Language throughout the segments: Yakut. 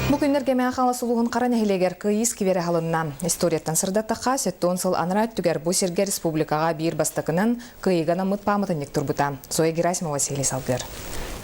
Бу күннэргэ Мэҥэ Хаҥалас улууһун Хара нэһилиэгэр Кыайыы скверэ аһылынна. Историяттан сырдаттахха, 70 сыл анараа өттүгэр бу сиргэ республикаҕа биир бастакынан Кыайыыга анаммыт пааматынньык турбута. Зоя Герасимова Василий Салгыр.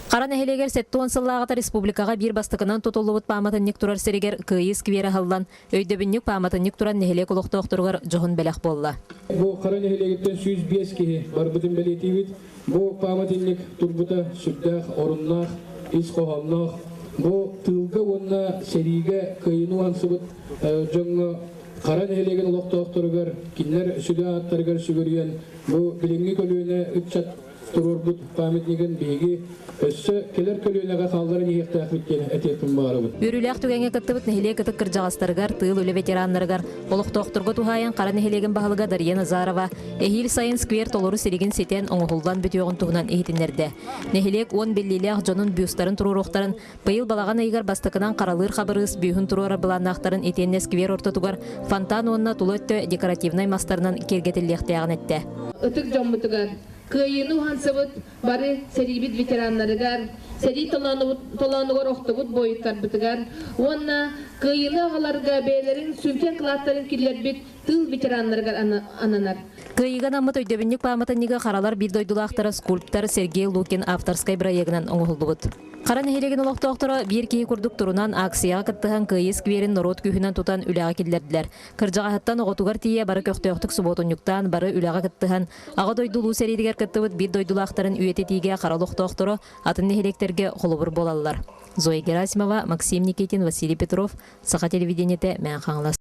Хара нэһилиэгэр 70 сыллааҕыта республикаҕа биир бастакынан тутуллубут пааматынньык турар сиригэр Кыайыы скверэ аһыллан, өйдөбүнньүк пааматынньык туран нэһилиэк олохтоохторугар дьоһун бэлэх буолла. Бу Хара нэһилиэгиттэн 105 киһи барбытын бэлиэтиибит. Бу пааматынньык турбута сүрдээх оруннаах, ис хоһоонноох. Бу тыылга уонна сэриигэ кыайыыны уһансыбыт дьоҥҥо Хара нэһилиэгин олохтоохторугар, кинилэр сүдү ааттарыгар сүгүрүйэн, бу билиҥҥи көлүөнэ ыччат туруорбут памятнигын биһиги өссө кэлэр көлүөнэҕэ хаалларан иһиэхтээхпит диэн этиэхпин баҕарабын. Үөрүүлээх түгэҥҥэ кыттыбыт нэһилиэк ытык кырдьаҕастарыгар, тыыл үлэ ветераннарыгар, олохтоохторго туһаайан Хара нэһилиэгин баһылыга Дария Назарова эһиил сайын сквер толору силигин ситэн оҥоһуллан бүтүөҕүн туһунан иһитиннэрдэ. Нэһилиэк уон биллиилээх дьонун бюстарын туруоруохтарын, быйыл балаҕан ыйыгар бастакынан Харалыыр Хабырыыс бүүһүн туруорар былааннаахтарын итиэннэ сквер ортотугар фонтан уонна тула өттө декоративнай мастарынан киэргэтиллиэхтээҕин эттэ. Ытык дьоммутугар кыайыыны уһансыбыт бары сэриибит ветераннарыгар, сэрии толоонугар охтубут буойуттарбытыгар уонна кыайыыны аҕаларга бэйэлэрин сүҥкэн кылааттарын киллэрбит тыыл ветераннарыгар ананар. Кыайыыга анаммыт өйдөбүнньүк пааматынньыгы Харалар биир дойдулаахтара скульптор Сергей Лукин авторскай бырайыагынан оҥоһуллубут. Хара нэһилиэгин олохтоохторо биир киһи курдук турунан акцияҕа кыттыһан Кыайыы скверин норуот күүһүнэн тутан үлэҕэ киллэрдилэр. Кырдьаҕаһыттан оҕотугар тиийэ бары көхтөөхтүк субуотунньуктаан бары үлэҕэ кыттыһан Аҕа дойду Улуу сэриитигэр кыттыбыт биир дойдулаахтарын үйэтитиигэ хара олохтоохторо атын нэһилиэктэргэ холобур буолаллар. Зоя Герасимова, Максим Никитин, Василий Петров, Саха телевидениетэ, Мэҥэ Хаҥалас.